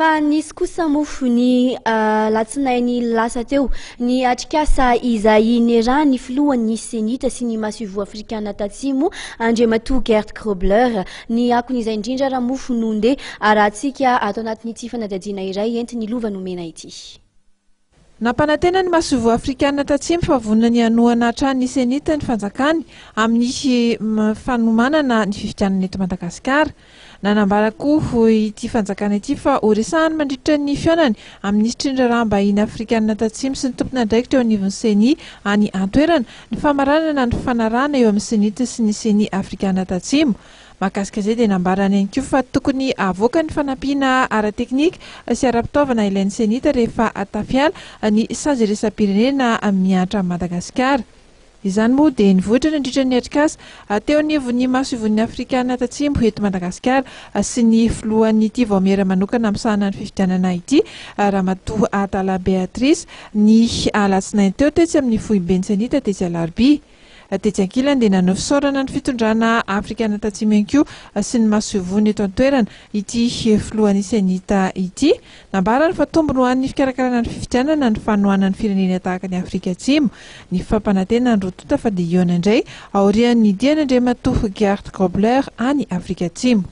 Fa nisy kosa moa ny alatsinainy lasa teo ny atrikasa izay niarahan'ny filohan'ny Cenit sy ny masoivoho afrikana tatsimo Andriamatoa Gert Grobler. Ny akon'izay indrindra raha mofo no ndeha arahantsika ato anatin'ity fanadihadiana iray entin'ny lova nomena ity. Nampanantena ny masoivoho afrikana tatsimo fa vonona ny hanohana hatrany ny Cenit ny fanjakany amin'ny fanomanana ny fifidianana eto Madagasikara. Nanambara koa ity fanjakana ity fa horesahany mandritra ny fihaonany amin'ny minisitry ny Raharaham-bahiny afrikanina tatsimo sy ny tompon'andraikitra eo anivon'ny Ceni any an-toerana ny famaranana ny fifanarahana eo amin'ny Cenit sy ny Ceni afrikana tatsimo. Mahakasika izay dia nambarany ihany koa fa tokony havoaka ny fanampiana ara-teknika sy ara-pitaovana ilain'ny Cenit rehefa tafiala ny sazy iraisam-pirenena mihatra amin'i Madagasikara. Izany moa dia nivoitra nandritra ny atrikasa teo anivon'ny masoivohon'ny Afrikana Tatsimo eto Madagasikara sy ny filohan'ity vaomiera manokana misahana ny fifidianana ity, Ramatoa Atala Béatrice, ny alatsinainy teo tetsy amin'ny foiben'ny Cenit tetsy Alarobia. Tetsy ankilany dia naneho fisaorana ny fitondrana Afrikana Tatsimo ihany koa sy ny masoivohony eto an-toerana ity filohan'ny Cenit ity. Nambarany fa tombony ho an'ny fikarakarana ny fifidianana ny fanohanan'ny firenena tahaka an'i Afrika Atsimo ny fampanantenan'ny roa tonta fa dia hihaona indray aorian'ny dian'Andriamatoa Gert Grobler any Afrika Atsimo.